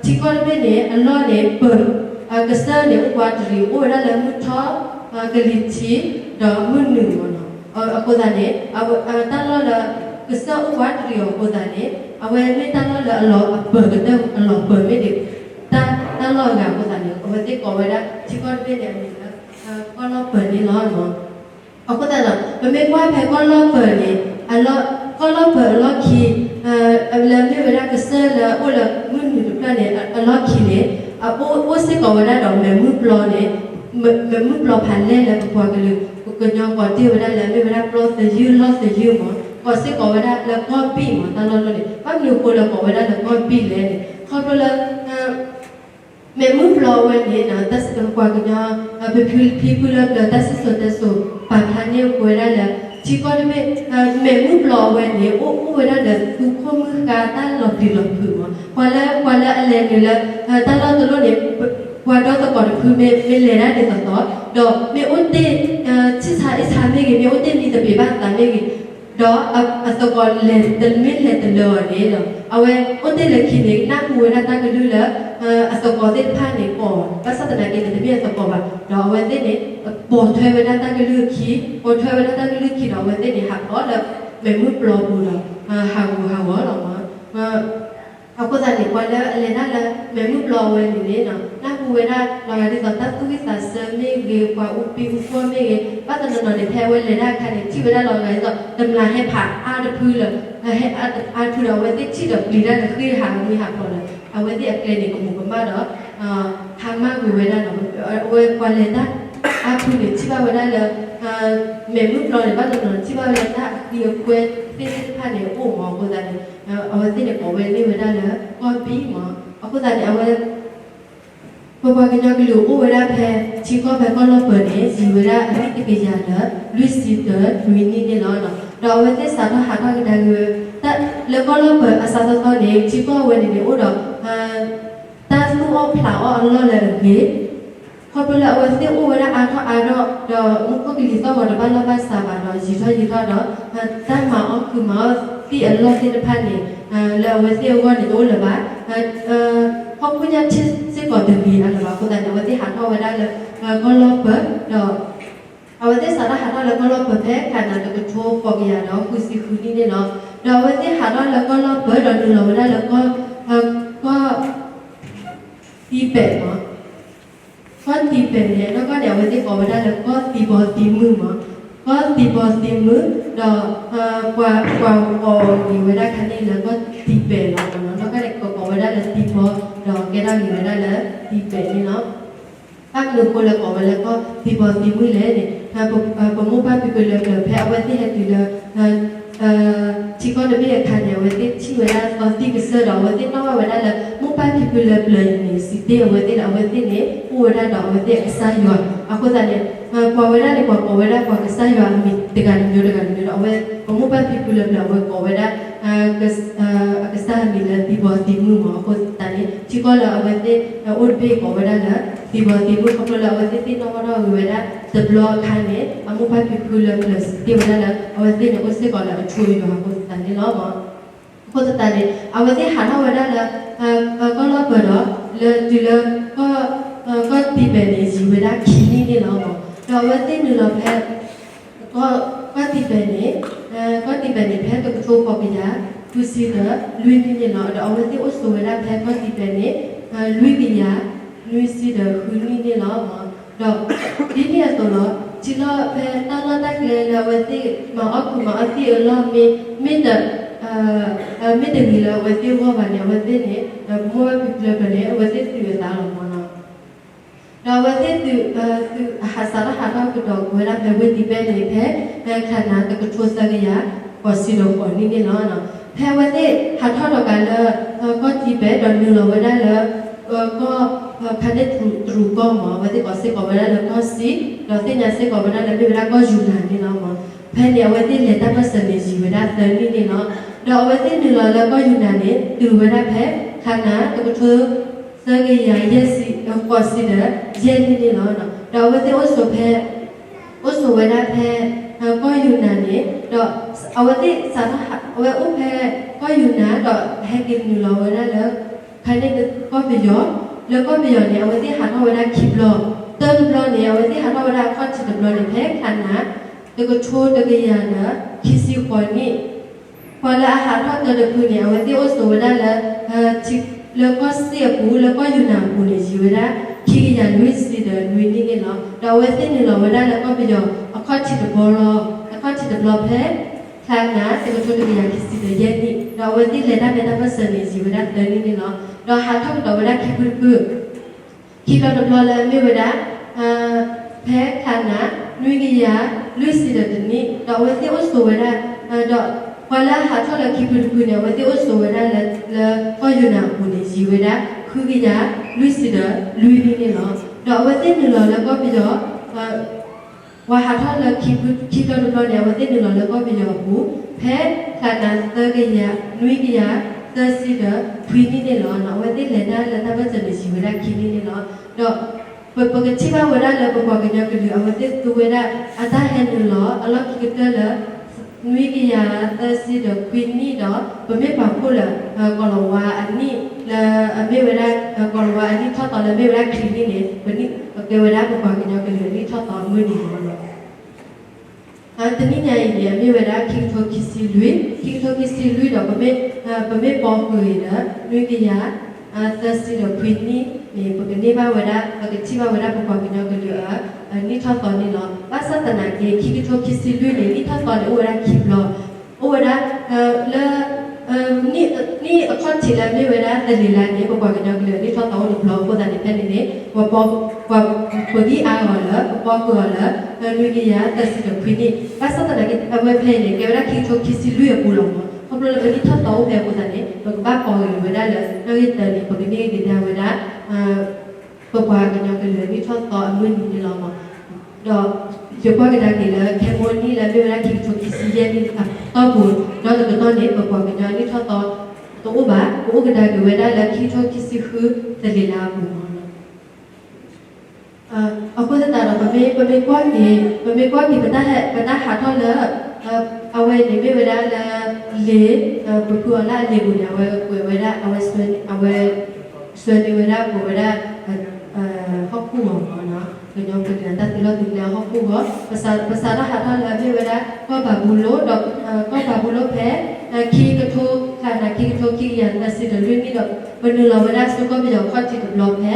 ကီၢ်တဘ့ၣ်န့ၣ် အလီၢ်န့ၣ်ပၢၤ ကစၢၢ်န့ၣ် အိၣ်ဝးတရံး အိၣ်ဝဲဒၣ်လၢမုၢ်ထီၣ် ကလံၤထံး ဒီးမုၢ်နုာ်မးနီၤ. အဃိသတးန့ၣ် တၢ်လီၢ်လၢ ကစၢၢ်အိၣ်ဝးတရံးအီၤအဃိသတးန့ၣ် အဝဲမ့ၢ်တၢ်လီၢ်လၢအလီၤအပၢၤကတၢၢ် အလီၤပၢၤမ့ၢ်ဂ့ၤ တၢ် တၢ်လီၢ်အဂၤအဃိသတးန့ၣ် အဝဲသ့ၣ်ကိးဝဲဒၣ်ထံကီၢ်တဘ့ၣ်န့ၣ် အမံၤလၢ ကီၢ်လီၢ်ပၢၤန့ၣ်လီၤ. အဃိသတးဒီး ပမ့ၢ်ကွၢ်ဖဲကီၢ်လီၢ်ပၢၤန့ၣ် အလီၢ် ကီၢ်လီၢ်ပၢၤအလီၢ်ခံ လၢမ့ၢ်ဝဲဒၣ်ကစၢၢ်လၢအအိၣ်လၢမုၢ်နုာ်တဖျၢၣ်န့ၣ် အလီၢ်ခံန့ၣ် အအိၣ်စ့ၢ်ကီးဝဲဒၣ်ဒီးမဲးမုၢ်ပျီန့ၣ် မဲးမုၢ်ပျီဖးလဲၢ်လၢပပှၤကလုာ် ကညီကိးတ့ၢ်ဝဲဒၣ်လၢ မ့ၢ်ဝဲဒၣ်ပျီသယုၢ်လီၢ်သယုၢ်မး ကိးစ့ၢ်ကီးဝဲဒၣ်လၢကီၢ်ဘံၣ်မး တၢ်လီၢ်တတီၤန့ၣ် ဘၣ်မနုၤအဃိလၢကိးဝဲဒၣ်လၢကီၢ်ဘံၣ်လဲၣ်န့ၣ် ခီဖျိလၢ မဲးမုၢ်ပျီအဝဲန့ၣ် တၢ်စ့ၢ်ကီးပှၤကညီ ပဖံဖုလၢပျၢၤတၢ်စံၣ်စိၤတဲစိၤ ပာ်ဖျါန့ၢ်ဝဲဒၣ်လၢ ထံကီၢ်တဘ့ၣ် မဲးမုၢ်ပျီအဝဲန့ၣ် အိၣ်အိၣ်ဝဲဒၣ်ဒီးသူခိၣ်မုၢ်ဃါတၢ်လီၤပျံၤလီၤဖုးမး ပှၤလၢ ပှၤလၢအလဲၤနုာ်လၢ တၢ်လီၢ်တတီၤန့ၣ် ပှၤဒီသကိးတဖုမ့ၢ် မ့ၢ်လဲၤဒၣ်ဒ်သိးသိး ဒီးမ့ၢ်အိၣ်တ့ၢ် ဆံၣ်ဆါအ့ၣ်ဆါမ့ၢ်ဂ့ၤ မ့ၢ်အိၣ်တ့ၢ်မံသပ့ၤဘၣ်သးမ့ၢ်ဂ့ၤ ဒီးအသကိးလဲၤတမ့ၢ်လဲၤတလၢအီၤန့ၣ်ဒီး အဝဲအိၣ်တ့ၢ်လၢခံန့ၣ် နၢ်ဟူဝဲဒၣ်တၢ်ကလုၢ်လၢ အသကိးသ့ၣ်တဖၣ်န့ၣ်ကိး ဘၣ်ဆၣ်သနာ်က့န့ၣ် တမ့ၢ်အသကိးဘၣ် ဒီးအဝဲသ့ၣ်န့ၣ် ပိာ်ထွဲဝဲဒၣ်တၢ်ကလုၢ်အခံ ပိာ်ထွဲဝဲဒၣ်တၢ်ကလုၢ်ခံဒီး အဝဲသ့ၣ်န့ၣ် ဟးဖျိးလၢ မဲးမုၢ်ပျီပူၤဒီး ဟးဂူာ်ဟးဂီၤလီၤမး အဃိသတးန့ၣ် ပှၤလၢအလဲၤတၢ်လၢ မဲးမုၢ်ပျီအဝဲန့ၣ်န့ၣ် နၢ်ဟူဝဲဒၣ်လီၤဂာ်ဒ်သိး တၢ်သူၣ်ဝံၣ်သးဆၢမ့ၢ်ဂ့ၤ ပှၤအူပံအူပှီၢ်မ့ၢ်ဂ့ၤ ဘၣ်တနီၤနီၤန့ၣ် ဖဲအဝဲလဲၤတၢ်အခါန့ၣ် ထံၣ်ဝဲဒၣ်လီၤဂာ်ဒ်သိး တမျးဟဲဖးအါတဖုလၢ ဟဲအါတဖုဒီး အဝဲသ့ၣ်ထံၣ်ဒီးပျံၤတၢ်လၢဃ့ၢ်ဟးမုၢ်ဟးဖျိးဒီး အဝဲသ့ၣ်အကျဲန့ၣ် ကမူးကမၣ်ဒီး ဟါမၢ်ကွံာ်ဝဲဒၣ်ဒီး အဝဲပှၤလဲၤတၢ်အါဖုန့ၣ် ထံၣ်ဘၣ်ဝဲဒၣ်လၢ မဲးမုၢ်ပျီန့ၣ် ဘၣ်တနီၤထံၣ်ဘၣ်ဝဲဒၣ်တၢ်အဃံအကွဲသ့ၣ်သ့ၣ်တဖၣ်န့ၣ် အိၣ်မးအဃိသတးန့ၣ် အဝဲသ့ၣ်န့ၣ် ကိးဝဲန့ၢ်ဝဲဒၣ်လၢ ကီၢ်ဘံၣ်မး အဃိသတးန့ၣ် အဝဲ ပပှၤကညီကလုာ်အိၣ်ဝဲဒၣ်ဖဲ ထံကီၢ်ဖဲကီၢ်လီၢ်ပၢၤန့ၣ် ယံာ်ဝဲဒၣ်အနံၣ်တကယၤဒီး လွံၢ်ဆံတၢ နွံနံၣ်န့ၣ်လီၤ. ဒီးအဝဲသ့ၣ်စးထီၣ်ဟးထီၣ်ကဒါက့ၤဝဲ လၢကီၢ်လီၢ်ပၢၤအစးသီသီန့ၣ် ထံကီၢ်အဝဲန့ၣ်န့ၣ် အိၣ်ဒီး တၢ်သူၣ်အီၣ်ဖျးအီၣ်အလီၢ်လၢအဂ့ၤ ခီဖျိလၢအဝဲသ့ၣ်အိၣ်ဝဲဒၣ်အါထီၣ်အါထီၣ် ဒီးမူခိၣ်ကလံၤသီၣ်ဂီၤတဘၣ်လီၢ်ဘၣ်စးဘၣ်ဒီး ယံာ်ထီၣ်ယံာ်ထီၣ်ဒီး တၢ်မၤအီၣ်ဃုာ်မၤအီၣ်သ့ၣ်အလီၢ်သ့ၣ်တဖၣ်န့ၣ် လၢအဝဲသ့ၣ်အဂီၢ်န့ၣ်တအိၣ်လၢၤဘၣ် ဟီၣ်ခိၣ်ညါထံၣ်စ့ၢ်ကီးတဂ့ၤအါလၢၤဘၣ်အဃိသတးန့ၣ် အဝဲသ့ၣ်ဟးထီၣ်ဝဲဒၣ်လၢ ကီၢ်လီၢ်ပၢၤ ဒီး အဝဲသ့ၣ်စးထီၣ်ဟးထီၣ်လၢကီၢ်လီၢ်ပၢၤဖဲ ခးနၤတကထိဃိးကယၤဒီးဃုဆံဃုနံၣ်န့ၣ်လီၤ. ဒီးအဝဲသ့ၣ်ဟးထီၣ်လၢကီၢ်လီၢ်ပၢၤဒီး နုာ်လီၤဝဲဒၣ်လၢကီၢ် ကီၢ် တံပဲးမး ကီၢ်တံပဲးန့ၣ် နီၢ်ကီၢ်န့ၣ် အဝဲသ့ၣ်ကိးဝဲဒၣ်လၢကီၢ်သံဘီသံမုၢ်မး ကီၢ်သံဘီသံမုၢ် ဒီး ပှၤ ပှၤကိးဂ့ၤဝဲဒၣ်ခါန့ၣ်လၢကီၢ်တံပဲးလီၤမးနီၤ နီၢ်ကီၢ်န့ၣ် ကိးကိးဝဲဒၣ်လၢသံဘီ ဒီးကဲထီၣ်ဂ့ၤဝဲဒၣ်လၢတံပဲးန့ၣ်လီၤ. ဘၣ်မနုၤအဃိလၢကိးဝဲလၢကီၢ်သံဘီသံမုၢ်လဲၣ်န့ၣ် ပမိၢ်ပၢ်ဖံဖုလၢပျၢၤဖဲအဝဲသ့ၣ်ဟဲတုၤလၢ ထံကီၢ်တဘ့ၣ်အခါန့ၣ် အဝဲသ့ၣ်ထံၣ်ဝဲဒၣ်သီသံၣ်ကစၢၢ်ဒီး အဝဲသ့ၣ်နီၣ်ဘၣ်ဝဲဒၣ်လၢ မိၢ်ပၢ်ဖံဖုလၢပျၢၤအံၤန့ၣ် စံးတ့ၢ်အဝဲသ့ၣ်လၢအဝဲသ့ၣ်န့ၣ် အိၣ်ဝဲဒၣ်ဒီးအဝဲသ့ၣ်အကစၢ်ယွၤ အဃိသတးန့ၣ် ပှၤဝဲဒၣ်န့ၣ် ပှၤကိးဝဲဒၣ်ပှၤကစၢ်ယွၤအမံၤတဂၤတမံၤတဂၤတမံၤဒီး အဝဲပမိၢ်ပၢ်ဖံဖုလၢပျၢၤ အဝဲကိးဝဲဒၣ် အကစၢ်အမံၤလၢသံဘီသံမုၣ်မး. အဃိသတးန့ၣ် ထံကီၢ်လၢအဝဲသ့ၣ်အိၣ်တဘ့ၣ်ကိးဝဲဒၣ်လၢ သံဘီသံမုၣ် ခီဖျိလၢအဝဲသ့ၣ်သ့ၣ်နီၣ်ထီၣ်ဂ့ၤဝဲဒၣ်တဘျီအခါန့ၣ် အမိၢ်ပၢ်ဖံဖုလၢပျၢၤစံးတ့ၢ်ဝဲဒၣ်လၢ အဝဲသ့ၣ်န့ၣ်အိၣ်စ့ၢ်ကီးလၢအထူအယွၤအဃိသတးန့ၣ်လီၤ. အဃိသတးန့ၣ် အဝဲသ့ၣ်ဟးထီၣ်ဝဲဒၣ်လၢ ကီၢ်လီၢ်ပၢၤဒီး လၢတုၤလၢ ကီၢ်သံဘဲၤန့ၣ် ယံာ်ဝဲဒၣ်ခံနံၣ်န့ၣ်လီၤ. ဒီးအဝဲသ့ၣ်နုာ်လီၤဖဲ ကီၢ်သံဘဲၤန့ၣ် ကီၢ်သံဘဲၤန့ၣ် ဖဲတကထိဃိးကယၤဃုဆံဒီးလွံၢ်နံၣ်န့ၣ်လီၤ. ဒီးအဝဲသ့ၣ်အိၣ်ဆိးဝဲဒၣ်ဖဲကီၢ်သံဘဲၤန့ၣ် လွံၢ်ကယၤနွံဆံဒီးဃုနံၣ်န့ၣ်လီၤ. ဒီးဒ်န့ၣ်အသိးလီၤ ထံလီၢ်ဖဲတၢ်လီၢ်တၢ်ကျဲလၢအဝဲသ့ၣ်မၤအီၣ်ကူၣ်မၤအီၣ်သံအလီၢ် မ့ၢ်တ မ့ၢ်တဂ့ၤလၢအဝဲသ့ၣ်အဂီၢ်ဘၣ်န့ၣ် အဝဲသ့ၣ်န့ၣ် မိၢ်ပၢ်ဖံဖုလၢပျၢၤန့ၣ် အဝဲသ့ၣ်သုးအသးလီၤမးနီၤ. ဒီးအဝဲသ့ၣ်သုး သုးဟးစးထီၣ်ဟးထီၣ်ကဒီးဝဲဒၣ်ဖဲဝ့ၢ်တံဘဲၣ်န့ၣ် ဖဲ ခးနၤတကထိသၢကယၤဃိးဆံဒီးဃိးနံၣ်န့ၣ်လီၤ. ဖဲအဝဲသ့ၣ်ဟးထီၣ်ဒီးကးလၢ ကီၢ်တံဘဲၣ် ဒီးနုာ်လီၤဝဲဒၣ်လၢ ကီၢ် ဖဲန့ၣ်တရူးကီၢ်မး အဝဲသ့ၣ်ကိးစ့ၢ်ကီးဝဲဒၣ်လၢကီၢ်စံၣ် ဒီးသ့ၣ်ညါစ့ၢ်ကီးဝဲဒၣ်လၢမ့ၢ်ဝဲဒၣ်ကီၢ်ယူၤနၤန့ၣ်လီၤမး. ဖဲန့ၣ် အဝဲသ့ၣ်လဲၤတၢ်ပၢၢ်ဆၢန့ၣ် ယံာ်ဝဲဒၣ်သၢနံၣ်န့ၣ်လီၤ. ဒီးအဝဲသ့ၣ်နုာ်လီၤလၢကီၢ်ယူၤနၤန့ၣ် တုၤဝဲဒၣ်ဖဲ ခးနၤတကထိ သၢကယၤယဲၢ်ဆံ ဃိးဆံဒီးယဲၢ်နံၣ်န့ၣ်လီၤ. ဒီးအဝဲသ့ၣ်အိၣ်ဆိးဖဲ အိၣ်ဆိးဝဲဒၣ်ဖဲ ကီၢ်ယူၤနၤန့ၣ် ဒီးအဝဲသ့ၣ်စးထီၣ် အဝဲအိၣ်ဖဲ ကီၢ်ယူၤနၤ ဒီးဟဲက့ၤနုာ်လီၤဝဲဒၣ်လၢ ဖဲန့ၣ်ကီၢ်ပယီၤ လၢကီၢ်ပယီၤန့ၣ် အဝဲသ့ၣ်ဟးထီၣ်ဝဲဒၣ်ခံဘျီ တၢ်တဘျီန့ၣ် အဝဲသ့ၣ်ဟးထီၣ်ဝဲဒၣ်အခီၣ်ထံးတဘျီန့ၣ် ဖဲခးနၤ တကထိတကယၤဒီး ခံဆံဃိးနံၣ် ပှၤလၢအဟးထီၣ်တၢ်တဖုန့ၣ် အဝဲသ့ၣ်အိၣ်ဆိးဝဲဒၣ်လၢ လၢကီၢ်စ့ၣ်အပူၤ လၢကီၢ်ယူၤနၤအပူၤန့ၣ် ယံာ်ဝဲဒၣ် ခံကယၤလွံၢ်ဆံဒီးလွံၢ်နံၣ်န့ၣ်လီၤ. ဒီးအဝဲသ့ၣ်နုာ်လီၤဝဲဒၣ်လၢကီၢ်ပယီၤ အခီၣ်ထံးတဘျီလီၤ. အခီၣ်ထံးတဘျီဖဲ ခးနၤ တကထိတကယၤခံဆံဒီးယဲၢ်နံၣ် ဒီးအဝဲသ့ၣ်လဲၤတၢ်ဖဲတၢ်ပၢၢ်ဆၢန့ၣ် ယံာ်ဝဲဒၣ်သၢနံၣ်န့ၣ်လီၤ. ဒီးဟးထီၣ်ကဒီးဝဲဒၣ်ခံဖုတဖု ခံဘျီတဘျီလၢအမ့ၢ်ဝဲဒၣ် ဖဲခးနၤ နွံကယၤ လွံၢ်ဆံဒီးတနံၣ် ဒီးအဝဲသ့ၣ်အိၣ်ဆိးဝဲဒၣ် ဒီးပှၤလၢအဟးထီၣ်လၢခံဖုတဖုန့ၣ် အဝဲသ့ၣ်အိၣ်ဆိးဝဲဒၣ်လၢ လၢကီၢ်ယူၤနၤအပူၤန့ၣ် ယံာ်ဝဲဒၣ် ဃုကယၤ လွံၢ်ဆံဒီးလွံၢ်နံၣ်န့ၣ်လီၤ. ဒီးအဝဲသ့ၣ်နုာ်လီၤလၢကီၢ်ပယီၤ ပှၤဟးထီၣ်လၢခံဖု ခံဘျီတဘျီန့ၣ် အဝဲသ့ၣ်နုာ်လီၤလၢကီၢ်ပယီၤအပူၤ ဖဲခးနၤ သၢကယၤ နွံကယၤ သၢဆံဒီးခွံနံၣ်န့ၣ်လီၤ. အဝဲသ့ၣ်လဲၤတၢ်လၢတၢ်ပၢၢ်ဆၢန့ၣ် ယံာ်ဝဲဒၣ်ခံနံၣ်န့ၣ်လီၤ. ဒီး ပ ပကထံၣ်ဘၣ်ဝဲဒၣ်လၢပပှၤကညီကလုာ် အဝဲသ့ၣ်သူဝဲဒၣ်အတၢ်ဟဲနုာ်လီၤ အလီၢ်ခံကတၢၢ်လၢ နွံကယၤသၢဆံဒီးခွံနံၣ်ဒီး ပမ့ၢ်ပာ်ဖှိၣ်လၢ ကီၤလၤဝါအနံၣ်လၢအမ့ၢ်ဝဲဒၣ် ကီၤလၤဝါအနံၣ်ထီၣ်သီလၢမ့ၢ်ဝဲဒၣ်ခံနံၣ်န့ၣ် ပနံၣ် ပကဲဝဲဒၣ်ပပှၤကညီကလုာ်အနံၣ်ထီၣ်သီအမုၢ်နံၤန့ၣ်လီၤ. တနံၣ်ညါအံၤန့ၣ် အမ့ၢ်ဝဲဒၣ်ခံကထိခံဆံလွံၢ်, ခံကထိခံဆံလွံၢ်ဒီး ပမ့ၢ် ပမ့ၢ်ပိာ်ဃုာ်အံၤဒီး နွံကယၤ သၢဆံဒီးခွံနံၣ်န့ၣ် ပကန့ၢ်ဘၣ်ဝဲဒၣ် ပကထံၣ်ဘၣ်ဝဲဒၣ်ပပှၤကညီကလုာ်အ နံၣ်ထီၣ်သီန့ၣ်လီၤ. ဘၣ်ဆၣ်သနာ်က့ ခံကထိခံဆံလွံၢ်န့ၣ် နံၣ်ထီၣ်သီန့ၣ် အိၣ်ဝဲဒၣ်ခံဘျီ အိၣ်ဝဲဒၣ် လၢ နံၣ်အခီၣ်ထံးလၢအမ့ၢ်ဝဲဒၣ်သလ့ၤလါန့ၣ် ပပှၤကညီကလုာ်အနံၣ်ထီၣ်သီအိၣ်တဘျီအဃိသတးန့ၣ် ဖဲန့ၣ်န့ၣ် ပ ပ ပဂံၢ်အါအီၤလၢ ပပိာ်ဃုာ်အီၤလၢ နွံကယၤသၢဆံဒီးခွံနံၣ် ဘၣ်ဆၣ်သနာ်က့ အဝဲဖဲအံၤန့ၣ် ကဲဝဲဒၣ်ခံကထိခံဆံလွံၢ်အပူၤလီၤမး. ခီဖျိလၢပနံၣ်ထီၣ်သီအိၣ်ဖဲအဃိသတးန့ၣ် ပကဘၣ်ပိာ်ဂ့ၤဝဲဒၣ်လၢ နီၣ်ဂံၢ်တၢန့ၣ် ပကန့ၢ်ကဒါဝဲဒၣ် ပပှၤကညီကလုာ်အနံၣ်ထီၣ်သီအမုၢ်နံၤန့ၣ်လီၤမး. ဒီးယကွၢ်ကဒါက့ၤလၢ ခဲမိၢ်နံၣ်လၢအမ့ၢ်ဝဲဒၣ်ခံကထိခံဆံယဲၢ်နံၣ်အတီၢ်ပူၤ ဒီးတကတီၢ်န့ၣ် ပပှၤကညီအနံၣ်ထီၣ်သီတအိၣ်ဘၣ်, ပအိၣ်ကဒါက့ၤဝဲဒၣ်လၢခံကထိခံဆံဃုသလ့ၤလါအပူၤလီၤ. အဃိသတးဒီး ပမ့ၢ် ပမ့ၢ်ကွၢ်က့ၤ ပမ့ၢ်ကွၢ်က့ၤ ပတၢ်ဟးထီၣ်လၢ အဝဲန့ၣ်မ့ၢ်ဝဲဒၣ်လၢ လ့ၤ ပဖုအီၤလၢအလ့ၤပူၤန့ၣ် အဝဲကွဲးဝဲဒၣ် အဝဲ အဝဲ ဆွဲန့ၢ်ဝဲဒၣ် ပဝဲဒၣ် ဟီၣ်ခိၣ်ဂီၤမးနီၤ, ကညီကလုာ်အတၢ်သုးလီၢ်သုးကျဲအဟီၣ်ခိၣ်ဂီၤ, ပစး ပစးထီၣ်ဟးထီၣ်လၢအမ့ၢ်ဝဲဒၣ် ကီၢ်ဘၤဘူလိၣ် ဒီး ကီၢ်ဘၤဘူလိၣ်ဖဲ ခံကထိ ခးနၤ ခံကထိခံကယၤသၢဆံဒီးလွံၢ်နံၣ်ဒီး ပနုာ်လီၤဝဲဒၣ်ဆူကီၢ်ပယီၤခီၣ်ထံးတဘျီဖဲ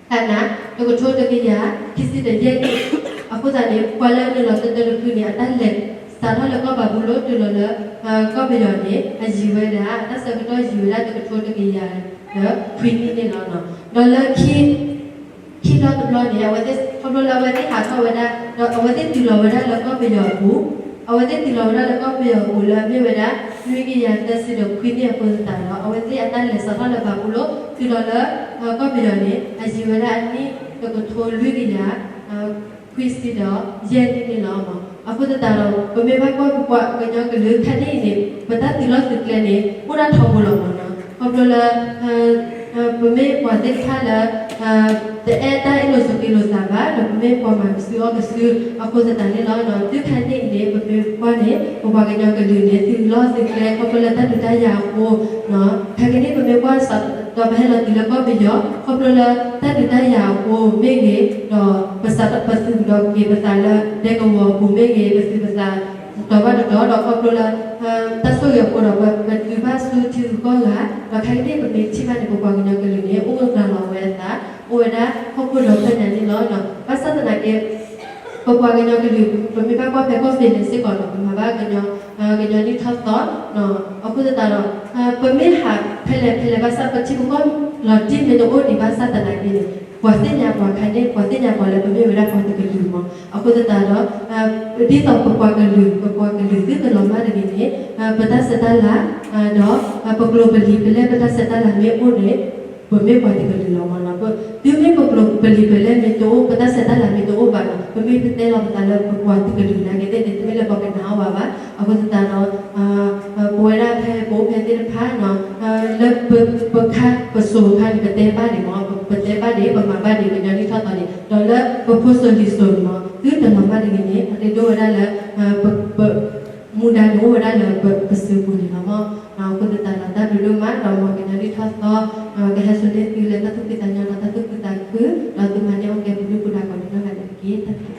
ခးနၤ တကထိတကယၤ ခံဆံဒီးယဲၢ်နံၣ်, အဃိသတးန့ၣ် ပှၤလၢနုာ်လီၤတတၢတဖုန့ၣ် အတၢ်လဲၤစးထီၣ်လၢကီၢ်ဘၤဘူလိၣ်တုၤလီၤလၢ ကီၢ်ပယီၤန့ၣ် အယံာ်ဝဲဒၣ် အတၢ်ဆၢကတီၢ်ယံာ်ဝဲဒၣ်တကထိတကယၤဒီးခွံနံၣ်န့ၣ်လီၤ. ဒီးလၢ ခံဘျီတဘျီန့ၣ် အဝဲသ့ၣ် ခီဖျိလၢအဝဲသ့ၣ်ဟးထီၣ်ဝဲဒၣ် ဒီးအဝဲသ့ၣ်တုၤလီၤဝဲဒၣ်လၢကီၢ်ပယီၤအပူၤ, အဝဲသ့ၣ်တုၤလီၤဝဲဒၣ်လၢကီၢ်ပယီၤအပူၤလၢအမ့ၢ်ဝဲဒၣ် နွံကယၤသၢဆံဒီးခွံနံၣ်အဃိသတးဒီး အဝဲသ့ၣ်အတၢ်လဲၤစးထီၣ်လၢဘၤဘူလိၣ် တုၤလီၤလၢ ကီၢ်ပယီၤန့ၣ် အယံာ်ဝဲဒၣ်အနံၣ်တကထိလွံၢ်ကယၤ ခွံဆံဒီးယဲၢ်နံၣ်န့ၣ်လီၤ. အဃိသတးဒီး ပမ့ၢ်ဘၣ်ကွၢ်ပပှၤကညီကလုာ်ခဲအံၤန့ၣ် ပတၢ်သုးလီၢ်သုးကျဲန့ၣ် အိၣ်ဒၣ်ထီဘိလီၤမ့ၢ်နီၤ. ခီဖျိလၢ ပမ့ၢ်ပှၤသ့ၣ်တဖၣ်လၢ တအဲၣ်တၢ်အ့ၣ်လိာ်ဆိးက့လိာ်သးဘၣ်ဒီး ပမ့ၢ်ပှၤမၤကစုအီၣ်ကစု အဃိသတးန့ၣ်လီၤ. တုၤခဲအံၤန့ၣ် ပမ့ၢ်ကွၢ်န့ၣ် ပပှၤကညီကလုာ်န့ၣ် သုးလီၢ်သုးကျဲ ခီဖျိလၢတၢ်ဒုးတၢ်ယၤအဃိ ခဲကနံၣ်ပမ့ၢ်ကွၢ်စးဒီးပဟဲလီၤတုၤလၢကီၢ်ပယီၤ ခီဖျိလၢတၢ်ဒုးတၢ်ယၤအဃိမ့ၢ်ဂ့ၤ ဒီးပစးပသုးဒီးက့ၤပသးလၢဒဲကဝီၤအပူၤမ့ၢ်ဂ့ၤ ပသုးပသး တတီၤဘၣ်တတီၤ ဒီးခီဖျိလၢ တၢ်ဆိၣ်ဂ့ၤအဃိဒီး ပတုၤဘၣ်ဆူထံဂုၤကီၢ်ဂၤ ဒီးခဲကနံၣ်ပမ့ၢ်ထံၣ်ဘၣ်န့ၣ် ပပှၤကညီကလုာ်န့ၣ် အိၣ်ရၤလီၤဝဲအသး အိၣ်ဝဲဒၣ်ဟီၣ်ခိၣ်ဒီဖျၢၣ်ညါန့ၣ်လီၤ. ဘၣ်ဆၣ်သနာ်က့ ပပှၤကညီကလုာ် ပမ့ၢ်ဘၣ်ကွၢ်ဖဲကီၢ်ဖံးလ့ၣ်စ့ၢ်ကီးဒီး ပမၤဘၣ်ကညီ ကညီနံၣ်ထီၣ်သီ အဃိသတးဒီး ပမ့ၢ်ဟးဖဲလဲၣ်ဖဲလဲၣ်ဘၣ်ဆၣ် ပထံပကီၢ်လီၤတံၢ်မ့ၢ်တအိၣ်ဒံးဘၣ်ဆၣ်သနာ်က့န့ၣ် ပှၤသ့ၣ်ညါပှၤခါန့ၣ် ပှၤသ့ၣ်ညါပှၤလၢပမ့ၢ်ဝဲဒၣ်ပှၤတကလုာ်မ့ၢ် အဃိသတးဒီး ဒ်သိးပပှၤကလုာ် ပပှၤကလုာ်သုတလီၤမၢ်တဂ့ၤန့ၣ် ပတၢ်ဆဲးတၢ်လၤ ဒီး ပကျိၤပလံၤ ပလဲၢ်ပတၢ်ဆဲးတၢ်လၤမ့ၢ်အိၣ်န့ၣ် ပမ့ၢ်ပှၤတကလုာ်လီၤမ့ၢ်နီၤ. တုၤမ့ၢ်ပကျိၤပလံၤပလဲၢ်မ့ၢ်တအိၣ် ပတၢ်ဆဲးတၢ်လၤမ့ၢ်တအိၣ်ဘၣ်ဒီး ပမ့ၢ်ပတဲလီၤပသးလၢပပှၤတကလုာ်နာ်က့သ့ၣ်န့ၣ် တမ့ၢ်လၢပကနၣ်အီၣ်ဘၣ်ဘၣ်. အဃိသတးဒီး ပဝဲဒၣ်ဖဲပအိၣ်ဖဲသ့ၣ်တဖၣ် လၢပခါပစိၤအခါန့ၣ် ပတဲဘၣ်ဒံးမ့ၢ် ပတဲဘၣ်ဒံး ပမၤဘၣ်ဒံး ကညီနံၣ်ထီၣ်သီန့ၣ် ဒီးလၢပဖိစိၤလံၤစိၤန့ၣ်မ့ၢ် သုတလီၤမၢ်တဂ့ၤန့ၣ် အရ့ဒိၣ်ဝဲဒၣ်လၢ မူဒါန့ၣ်အိၣ်ဝဲဒၣ်လၢပစုပူၤန့ၣ်လီၤမ့ၢ်. အဃိသတးဒီးတၢ်ဘျုးဒိၣ်မး ဒီးမ်ကညီနံၣ်ထီၣ်သီ ကဟဲစိာ်န့ၢ်သုလၢတၢ်သူၣ်ဖှံသးညီ ဒီးတၢ်သူၣ်ခုသးခု ဒီးသုမၤန့ၢ်အီၣ်ကဲပဒုၣ်ပဒါကိးဒံနီၢ်ဂၤဒဲးတက့ၢ်.